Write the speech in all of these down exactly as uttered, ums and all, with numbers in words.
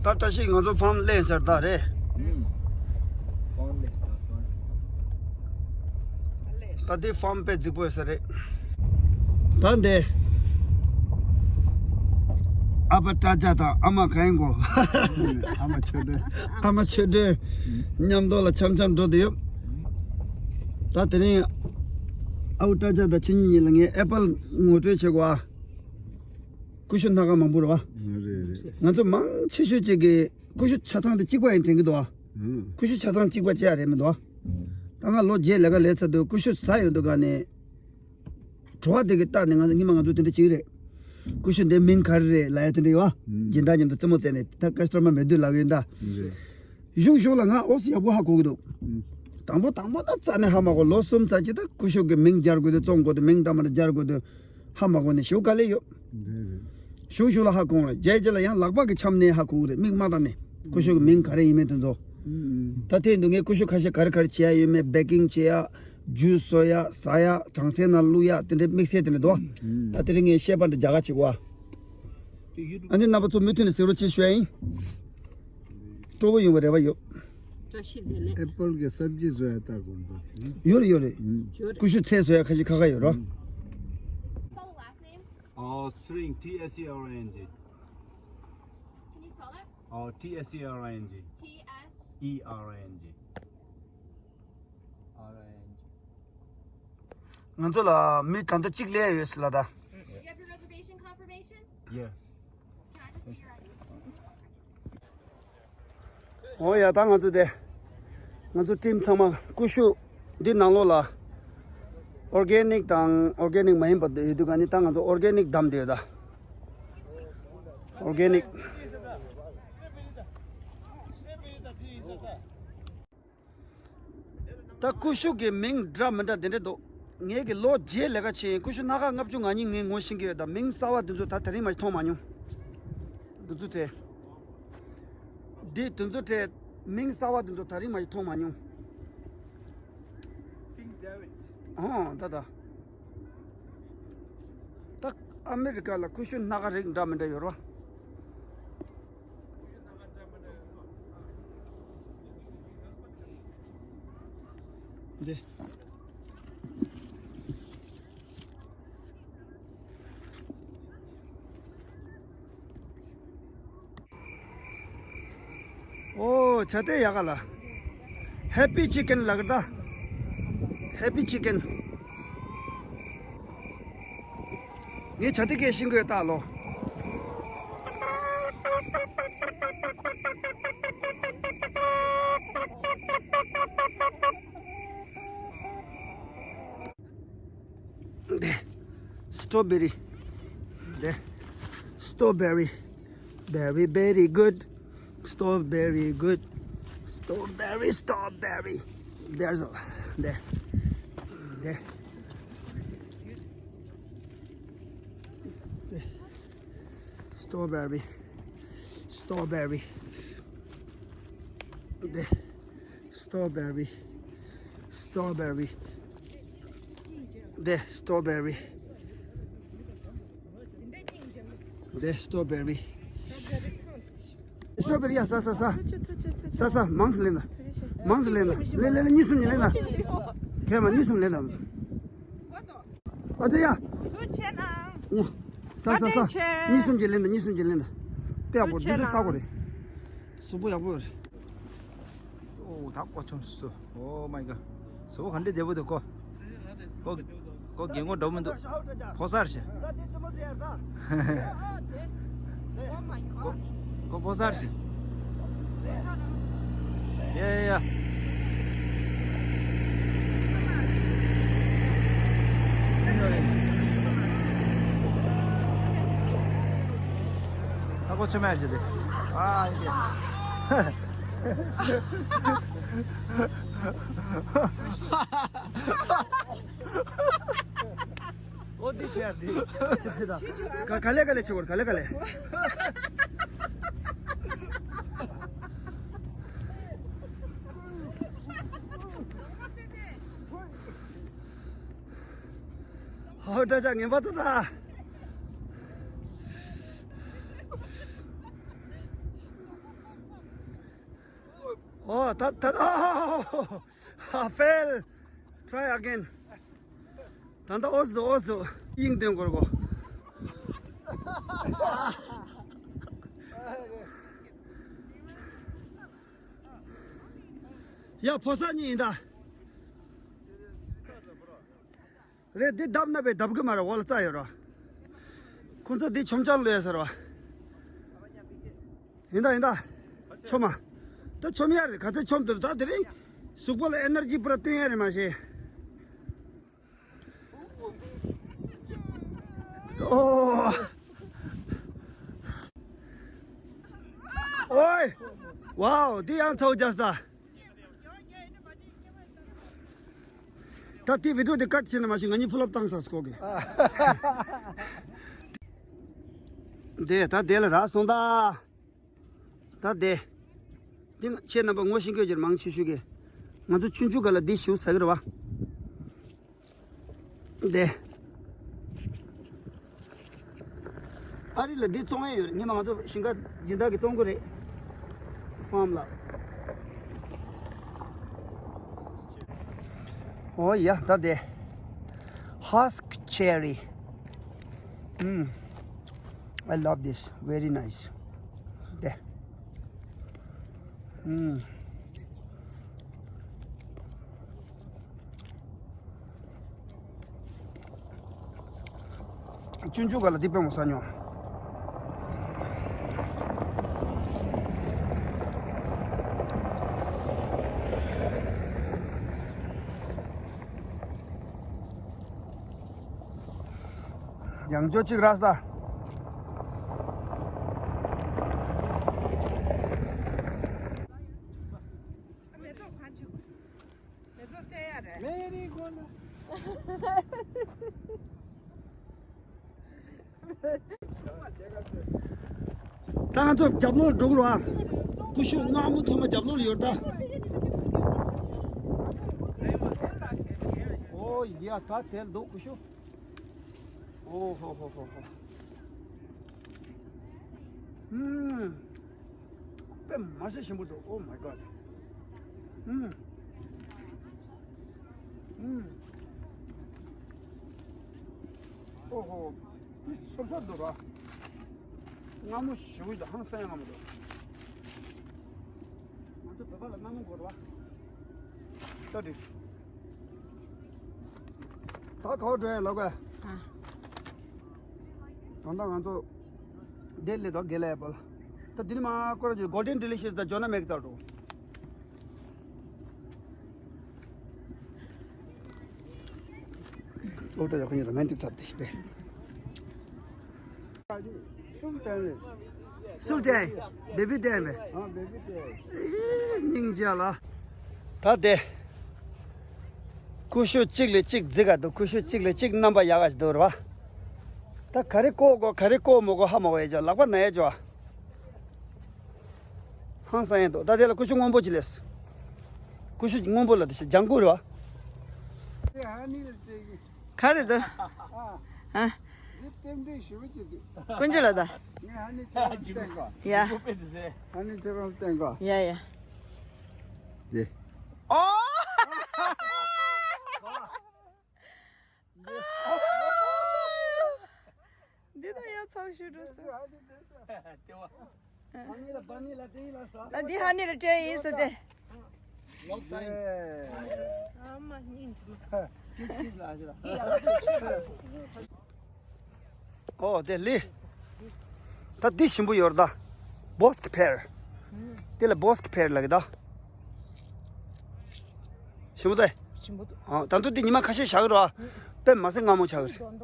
ད་བཀྲ་ཤིས་ང་ཚོ་ཕམ་ལེན་ཟེར་ད་རེད། ད་དེ་ཕམ་དཔེ་རྫིག་པོ་ཡོད་ས་རེད། ད་འདི་ཨ་ཕ་སྐྲ་རྒྱག་དང་ཨ་མ་ག་ཡིན་གོ། ཨ་མ་ཆོས་སྒྲོན། ཨ་མ་ཆོས་སྒྲོན་མཉམ་དུ་ལ་འཆམ་འཆམ་འགྲོ་དུ་ཡོད། ད་དེ་རིང་ཨ་ཕ་སྐྲ་རྒྱག་དང་ཁྱེད་གཉིས་གཉིས་ལ་ངས་ཨེ་པལ་ངོ་སྤྲོད་བྱེད་དགོས་ཨ། ཀུ་ཤུ་སྣ་ཁ་མང་པོ་རེད་བ། རེད་རེད། ང་ཚོ་མང་ཆེ་ཤོས་ཅིག་གིས་ཀུ་ཤུ་ཆ་ཚང་དེ་གཅིག་པ་ཡིན་དྲན་གྱི་འདུག་བ། ཀུ་ཤུ་ཆ་ཚང་གཅིག་པ་བྱས་ཡ་རེད་མི་འདུག་བ། ད་ང་ལོ་བརྒྱད་ལས་ཀ་ལས་ཚར་དུས་ཀུ་ཤུ་ཟ་ཡོང་དུས་ག་ནས། བྲོ་བ་དེ་གི་རྟགས་ནི་ང་ཚོ་སྔོན་མ་ང་ཚོ་དེ་འདྲ་བྱེད་ཀྱི་རེད། ཀུ་ཤུ་འདི་མིང་ག་རེ་རེད་ལབ་ཡ་དེ་འདྲ་ཡོད་བ། སྦྱིན་བདག་མཉམ་དུ་རྩེད་མོ་རྩེ་ནས་ད་ཀ་སི་ཊ་མར་མེད་དུས་ལབ་ཡོད་ད། རེད། གཞུག་གཞུག་ལ་ང་ཨོ་སི་ཡག་པོ་ཧ་གོ་གི་འདུག་དང་པོ་དང་པོ་ད་རྩ་ནས་ཧ་མ་གོ། ལོ་གསུམ་ཙམ་ཅིག་ད་ཀུ་ཤུ་གི་མིང་སྦྱར་དགོས་དུས་བཙོང་དགོས་དུས་མིང་འདྲ་མི་འདྲ་སྦྱར་དགོས་དུས་ཧ་མ་གོ་ནས་གཞུག་དཀའ་ལས་ཡོད། རེད་རེད། གཞུག་གཞུག་ལ་ཧ་གོ་རེད། རྗེས་རྗེས་ལ་ཡང་ལག་པ་གི་ཆམ་ནས་ཧ་གོ་གི་རེད། མིག་མ་བལྟས་ནས་ཀུ་ཤུ་གི་མིང་ག་རེ་ཡིན་མིན་དེ་ཚོ། ད་ཐེངས་འདི་ངས་ཀུ་ཤུ་ཁ་ཤས་ག་རེ་ག་རེ་བྱེད་ཡ་ཡོད་མེད། བེ་ཀིང་བྱེད་ཡ། ཇུས་བཟོ་ཡ། ཟ་ཡ། གྲང་ཚལ་ནང་བླུག་ཡ། དེ་འདྲའི་དམིགས་བསལ་དེ་འདྲ་འདུག་ད་དེ་རིང་ངས་བཤད་པ་འདི་རྒྱ་གར་བྱེད་དགོས་ཨ། ཨ་ནི་རྣམ་པ་ཚོ་མུ་མཐུད་ནས་གཟིགས་རོགས་བྱེད་ཞུ་ཡ་ཡིན། སྤྲོ་པོ་ཡོང་བའི་རེ་བ་ཡོད། བཀྲ་ཤིས་བདེ་ལེགས། ཨེ་པལ་གྱི་སབ་ཇི་བཟོ་ཡ་ལྟ་དགོས་འདུག་ཡོད་རེད་ཡོད་རེད། ཡོད་རེད། ཀུ་ཤུ་ཚལ་བཟོ་ཡ་ཁ་ཤས་ཁ་ཁ་ཡོད་རོ། Spell the last name? Uh, Sring, T S E R I N G. Can you spell that? Uh, T S E R I N G. T S. E R I N G. R I N G. ང་ཚོ་ལ་མི་ད་ལྟ་གཅིག་སླེབས་ཡོད་ཟེར་ལ་ད། You have your reservation confirmation? Yeah. Can I just see your I D? ཨོ་ཡ། ད་ང་ཚོ་དེ། ང་ཚོ་ཊིམ་ཚང་མ་ཀུ་ཤུ་འདི་ནང་ལོགས་ལ་ཨོར་གེ་ནིག་དང་ཨོར་གེ་ནིག་མ་ཡིན་པ་ཡོད་དུས་ག་ནི་ད་ང་ཚོ་ཨོར་གེ་ནིག་བདམས་བསྡད་ཡོད་ད། ཨོར་གེ་ནིག་ད་ཀུ་ཤུ་གི་མིང་འདྲ་མི་འདྲ་དེ་འདྲ་འདུག་ངས་གི་ལོ་བརྒྱད་ལས་ཀ་བྱས་ཡིན། ཀུ་ཤུ་སྣ་ཁ་ལྔ་བཅུ་ང་གཉིས་ངས་ངོ་ཤེས་ཀྱི་ཡོད། ད་མིང་གསར་བ་དེ་ཚོ་ད་དེ་རིང་མ་ཞིག་མཐོང་མ་མྱོང་། དེ་ཚོ་བྲིས། འདི་དེ་ཚོ་བྲིས། མིང་གསར་བ་དེ་ཚོ་ད་རིང་མ་ཞིག་མཐོང་མ་མྱོང་། ཨོ་ད་ད། ད་ཨ་མེ་རི་ཀ་ལ་ཀུ་ཤུ་སྣ་ཁ་རིགས་འདྲ་མི་འདྲ་ཡོད་རེད་བ། འདི། ཨོ་ཆ་ཏེ་ཡག་ག་ལ། ཧེ་པི་ཅི་ཀན་ལ་གི་ད། ཧེ་པི་ཅི་ཀན། ངས་བྱ་དེ་སྐད་ཤེས་དགོས་ད་ལོ། འདི། སི་ཊོ་བེ་རི། འདི། སི་ཊོ་བེ་རི། Very, very good. Strawberry, good. Strawberry, strawberry. There's a, there, there. Strawberry, strawberry. There. Strawberry, strawberry. There, strawberry. There, strawberry. Strawberry, ཡ། ས་ས་ས། ས་ས། མང་ཙམ་ལེན་ན། མང་ཙམ་ལེན་ན། ལེན་ལེན་ལེན། གཉིས་གསུམ་གྱིས་ལེན་ན། གས་མ། གཉིས་གསུམ་ལེན་ན། ཨ་ཙི་ཡ། ཡ། ས་ས་ས། གཉིས་གསུམ་གྱིས་ལེན་ན། གཉིས་གསུམ་གྱིས་ལེན་ན། དཔེ་ཡག་པོ། འདི་ཚོ་ས་གོ་རེད། གཟུགས་པོ་ཡག་པོ་རེད། ཨོ་ད་ཀོ་ཆུང་སུ། Oh my god. གཟུགས་པོ་ག་འདྲ་བདེ་པོ་འདུག་ཀོ། ཀོ་ཀོ་རྒན་གོག་འདྲ་མི་འདུག་ཕོ་གསར་ཞིག་ཀོ་ཀོ་ཕོ་གསར་ཞིག་ཡ་ཡ་ཡ། ད་ཀོ་ཆུ་མེར་ཞིག་རེད། ཨ་ཡ། ཨོ་དེ་ཆེ་ཡ་དེ། ཆེ་ཆེ་ད། ག་ག་ལེ་ག་ལེ་ཆེ་བར་ག་ལེ་ག་ལེ། ཧོ་ད་ཅག་ངན་པ་ཏོ་ད། ཨོ་ད་ད། ཨ་ཧ་ཧ་ཧ། I fail. Try again. ད་ད་ཨོ་སི་དོ་ཨོ་སི་དོ། དབྱིངས་སྟོན་སྐོར་གོ། ཡ་ཕོ་ས་གཉིས་ཡིན་ད། རེད་འདི་བརྡབ་ན་བས་བརྡབ་གི་མ་རེད། འོ་ལ་རྩ་ཡོད་ར། ཁོ་ཚོ་འདི་ཆོམ་ཆ་ལོས་ཟེར་བ། ཡིན་ད་ཡིན་ད། ཆོམ་མ། ད་ཆོམ་ཡ་རེད། ག་ཚོད་ཆོམ་འདུག་ད་དེ་རིང་། གཟུགས་པོ་ལ་ཨེ་ནར་ཇི་པུ་ར་བཏོན་ཡ་རེད་མ་ཤེས། ཨོ། ཨོའི། ཝའོ་འདི་ཡང་ཚ་བོ་རྒྱག་ས། ད་དེ་བི་ཌིའོ་དེ་ཀཊ་བྱས་ན་མ་གཞི་ང་གཉིས་ཕུལ་ཨབ་བཏང་ས་སྐོར་གི། དེ་ད་དེ་ལ་རག་སོང་ད། ད་དེ། འདི་ང་ཁྱེད་རྣམ་པ་ངོ་ཤེས་མཁན་ཅིག་མང་ཆེ་ཤོས་ཀྱིས། ང་ཚོ་ཆུང་ཆུང་སྒང་ལ་འདི་ཞིག་ཟ་གི་རེད་བ། དེ། ཨ་རི་ལ་འདི་བཙོང་ཡས་ཡོད་རེད། སྔོན་མ་ང་ཚོ་ཞིང་ཁ་སྦྱིན་བདག་གིས་བཙོང་གི་རེད། ཕཱམ་ལ། ཨོ་ཡ་ད་དེ། Husk cherry. ཨུམ། I love this. Very nice. དེ། ཨུམ། ཆུང་ཆུང་སྒང་ལ་འདི་དཔེ་མོ་ཟ་མྱོང་། ཡང་ཅོ་གཅིག་རག་ས། མེ་ཏོག་གང་བྱུང་། མེ་ཏོག་སྟེར་ཡ་རེད། མེ་རི་ཁོ་ན། ད་ང་ཚོ་རྒྱབ་ལོགས་འགྲོ་གི་རེད་བ། ཀུ་ཤུ་མངར་མོ་ཚང་མ་རྒྱབ་ལོགས་ལ་ཡོད་ད། ཨོ་ཡ་ད་དེར་འདུག་ཀུ་ཤུ། ཨོ་ཧོ་ཧོ་ཧོ་ཧོ། ཨུམ། དཔེ་མ་སྲིད་ཞིམ་པོ་འདུག Oh my God. ཨུམ། ཨུམ། ཨོ་ཧོ། འདི་སོབ་སོབ་འདུག་ར། མངར་མོ་ཞེ་པོ་ཡོད། ཧང་སང་ཡ་མངར་མོ་འདུག་ང་ཚོ་བོད་པ་ལ་མངར་མོ་དགོས་རེད་བ། ད་འགྲིག་སོང་། ད་ག་པར་འགྲོ་ཡ་ལབ་དགོས། ཨ། ད་ལྟ་ང་ཚོ་ལྡི་ལི་དང་གྷི་ལ་ཡ་བལ། ད་འདི་ནས་མར་སྐོར་གྱི་Golden Delicious དང་ཇོ་ན་མེག་ཙར་འགྲོ། སློབ་གྲྭ་ཡག་པོ་ཡིན། རོ་མན་ཊིག་འཁྲབ་སྟེ་ཤི་པས། སུམ་བསྟན་རེད། སུམ་བསྟན། བེ་བི་བསྟན་རེད། ཨ་བེ་བི་བསྟན། ཨེ་སྙིང་རྗེ་ལ། ད་དེ། ཀུ་ཤུ་གཅིག་ལས་གཅིག་རྫིག་ག་འདུག་ཀུ་ཤུ་གཅིག་ལས་གཅིག་རྣམ་པ་ཡག་ག་ཞིག་འདུག་རེད་བ། ད་ག་རེ་བཀོག་དགོས་ག་རེ་བཀོག་མི་དགོས་ཧ་མ་གོ་ཡ་ཅོ། ལག་པ་ན་ཡ་ཅོ། ཧང་སང་ཡ་འདུག་ད་དེ་ལ་ཀུ་ཤུ་སྔོན་པོ་ཅིག་ལས། ཀུ་ཤུ་སྔོན་པོ་ལ་དེ་ཞིག་ལྗང་གུ་རེད་བ། དེ་ཧ་ནི་ལ་སྤྲད་ཀྱི། ག་རེ་འདུག་ཨ། ཨ། འདི་རྟེན་འབྲེལ་ཞུ་བ་ཅིག་འདུག་ཀུན་སྤྱོད་ལ་ད། ངས་ཧ་ནི་ཁྱེད་རང་བསྟན་གོ། ཡ། ཧ་ནི་ཁྱེད་རང་བསྟན་གོ། ཡ་ཡ། དེ། ཨོ། འདི་ད་ཡ་ཚང་ཞུ་འགྲོ་སོང་། ལྟེ་བ། ཨ་འདི་ཧ་ནི་ལ་སྤྲད་ཡིན་ལ་ས། ད་འདི་ཧ་ནི་ལ་སྤྲད་ཡིན་ཟེར་ཏེ། ལོག་ས་ཡིན། ཨ་མ་སྙིང་རྗེ་མ། ཀིས་ཀིས་ལ་ཨ་ཅེ་ལ། ཨོ་དེ་ལི། ད་འདི་ཞིམ་པོ་ཡོད་རེད་ད། བོས་ཀི་ཕེར། དེ་ལ་བོས་ཀི་ཕེར་ལབ་ཀྱི་ད། ཞིམ་པོ་ད། ཞིམ་པོ་འདུག་ཨ་ད་དུང་འདི་ཉི་མ་ཁ་ཤས་བཞག་གི་རེད་བ། དཔེ་མ་སྲིད་མངར་མོ་ཆགས་ཀྱི་རེད།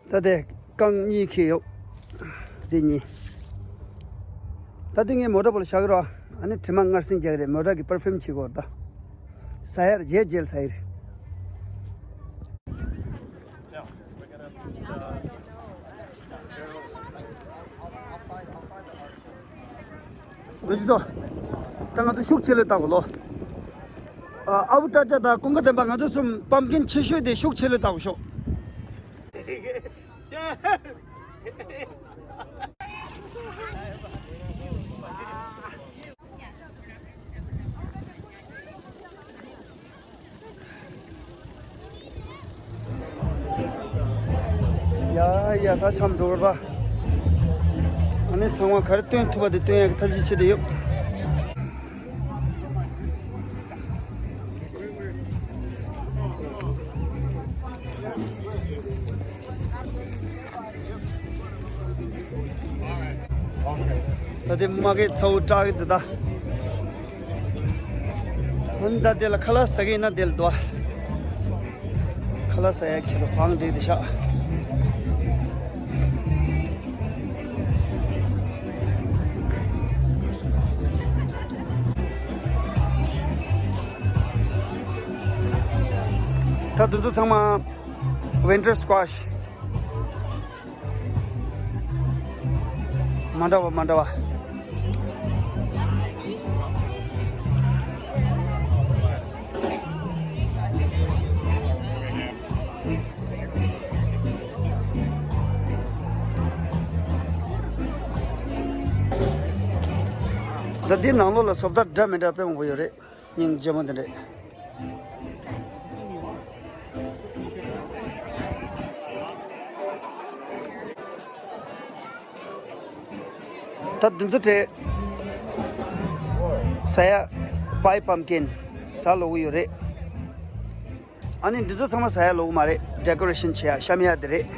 ད་དེ་རྐང་གཉིས་ཁེལ་ཡོད། དེ་གཉིས། ད་དེ་ངས་མོ་ཊ་བོ་ལ་བཞག་གི་རོ། ཨ་ནི་དྲི་མ་མངར་སིང་རྒྱག་གི་རེད། མོ་ཊ་གི་པར་ཕིའུམ་བྱེད་དགོས་རེད་ད། ཟ་ཡར་རྗེས་རྗེས་ཟ་ཡི་རེད། འདུག་ཅི་ཚོ། ད་ང་ཚོ་ཤུགས་ཆེ་ལོས་བཏགས་གོ་ལོ། ཨ་ཨ་བུ་སྐྲ་རྒྱགས་དང་ཀུན་དགའ་བསྟན་པ། ང་ཚོ་གསུམ་པམ་ཀིན་ཆེ་ཤོས་དེ་ཤུགས་ཆེ་ལོས་བཏགས་གོ་ཤོག་ཡ་ཡ། ད་འཆམ་འགྲོ་བར་པ། ཨ་ནི་ཚང་མ་ག་རེ་སྟོན་ཐུབ་པ་དེ་སྟོན་ཡག་གི་ཐབས་ཤེས་བྱེད་དེ་ཡོད། ད་དེ་མ་གི་ཚ་བོ་སྐྲག་གི་འདུག་ད། ཧོན་ད་དེ་ལ་ཁ་ལག་ཟ་གི་ཡིན་ན་དེ་ལ་འདུག་ཁ་ལག་ཟ་ཡག་ཆེད་དུ་བང་སྒྲིག་དེ་ཤག་ད་དུང་ཚོ་ཚང་མ་winter squash། མ་འདྲ་བ་མ་འདྲ་བ། ད་འདི་ནང་ལོགས་ལ་བཟོ་ལྟ་འདྲ་མི་འདྲ་དཔེ་མང་པོ་ཡོད་རེད། སྙིང་རྗེ་མོ་དེ་འདྲས། ད་འདི་ཚོ་དེ་ཟ་ཡ་pie pumpkin ཟ་ལོག་གི་ཡོད་རེད། ཨ་ནི་འདི་ཚོ་ཚང་མ་ཟ་ཡ་ལོག་གི་མ་རེད། decoration བྱེད་ཡ་བཤམ་ཡ་དེ་རེད།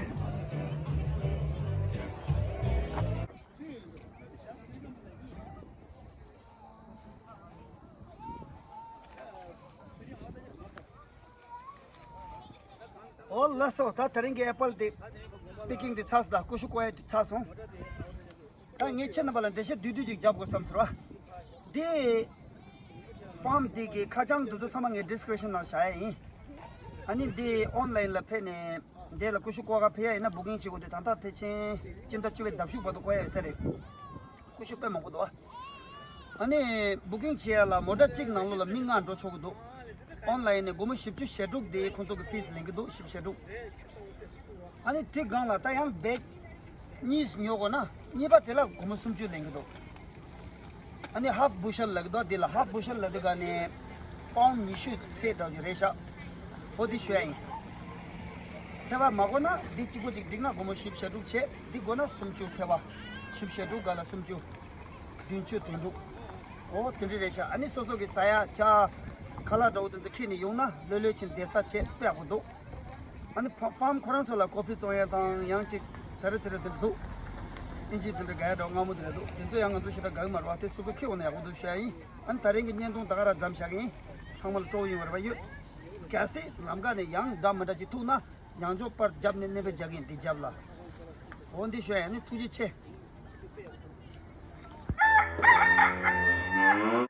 ཨོ་ལགས་སོ། ད་དེ་རིང་གི་apple དེ་picking དེ་ཚར་སོང་། ད་ཀུ་ཤུ་བཀོག་ཡ་དེ་ཚར་སོང་། ད་ངས་ཁྱེད་རྣམ་པ་ལ་འགྲེལ་བཤད་བསྡུས་བསྡུས་ཅིག་རྒྱབ་དགོས་བསམ་སོང་ར། དེ་farm དེ་གི་ཁ་བྱང་དེ་ཚོ་ཚང་མ་ངས་description ནང་བཞག་ཡ་ཡིན། ཨ་ནི་འདི་online ལ་ཕེབས་ནས་འདི་ལ་ཀུ་ཤུ་བཀོག་ག་ཕེབས་ཡ་ཡིན་ན་booking བྱེད་དགོས་འདུག་ད་ལྟ་ཕལ་ཆེར་སྤྱི་ཟླ་བཅུ་པའི་ཟླ་གཞུག་བར་དུ་བཀོག་ཡ་ཡོད་ས་རེད། ཀུ་ཤུ་དཔེ་མང་པོ་འདུག་ཨ་ནི་booking བྱེད་ཡ་ལ་མོ་ཊ་གཅིག་ནང་ལོགས་ལ་མི་ལྔ་འགྲོ་ཆོག་གི་འདུག online ནས་སྒོར་མོ་བཞི་བཅུ་ཞེ་དྲུག་དེ་ཁོང་ཚོ་གི་fees ལེན་གི་འདུག་བཞི་བཅུ་ཞེ་དྲུག་ཨ་ནི་དེ་སྒང་ལ་ད་ཡང་bag གཉིས་ཉོ་དགོས་ན་གཉིས་པ་དེ་ལ་སྒོར་མོ་སུམ་ཅུ་ལེན་གི་འདུག་ཨ་ནི་half bushel ལབ་གི་འདུག་འདི་ལ་half bushel ལབ་དུས་ག་ནས་pound ཉི་ཤུ་ཚད་འདྲ་བོ་ཅིག་རེད་ཤག་འོ་འདི་ཞུ་ཡ་ཡིན། ཐེ་བ་མ་དགོས་ན་འདི་གཅིག་པོ་ཅིག་སྒྲིག་ན་སྒོར་མོ་བཞི་བཅུ་ཞེ་དྲུག་བྱས། འདི་དགོས་ན་སུམ་ཅུ། ཐེ་བ་བཞི་བཅུ་ཞེ་དྲུག་ག་ལ་སུམ་ཅུ། བདུན་ཅུ་དོན་དྲུག་འོ་དེ་འདྲ་རེད་ཤག་ཨ་ནི་སོ་སོ་གི་ཟ་ཡ་ཆ་ཁ་ལག་འདྲ་བོ་དེ་ཚོ་ཁྱེར་ནས་ཡོང་ན་ལྷོད་ལྷོད་བྱས་བསྡད་ས་བྱས་དཔེ་ཡག་པོ་འདུག་ཨ་ནི་ཕ- farm ཁོ་རང་ཚོ་ལ་coffee བཙོང་ཡ་དང་ཡང་ཅིག་ད་རེ་ད་རེ་དེ་འདྲ་འདུག་ཨིན་ཇི་དེ་འདྲ་དགའ་ཡ་འདྲ་བོ་མངར་མོ་དེ་འདྲ་འདུག་དེ་ཚོ་ཡང་ང་ཚོ་ཞེ་དྲག་དགའ་གི་མ་རེད་པ། དེ་སོ་སོ་ཁྱེར་འོང་ན་ཡག་པོ་འདུག་ཞུ་ཡ་ཡིན། ཨ་ནི་ད་རིང་གི་བརྙན་ཐུང་ད་ག་རང་མཚམས་བཞག་གི་ཡིན། ཚང་མ་ལ་སྤྲོ་བོ་ཡོང་བ་རེ་བ་ཡོད། གལ་སྲིད་ལམ་ཁ་ནས་ཡང་འདྲ་མི་འདྲ་ཅིག་ཐུག་ན་ཡང་འཇོག་པར་རྒྱབ་ནས་མནན་པ་རྒྱག་གི་ཡིན། འདི་རྒྱབ་ལ། འོ་འདི་ཞུ་ཡ་ཡིན། ཐུགས་རྗེ་ཆེ།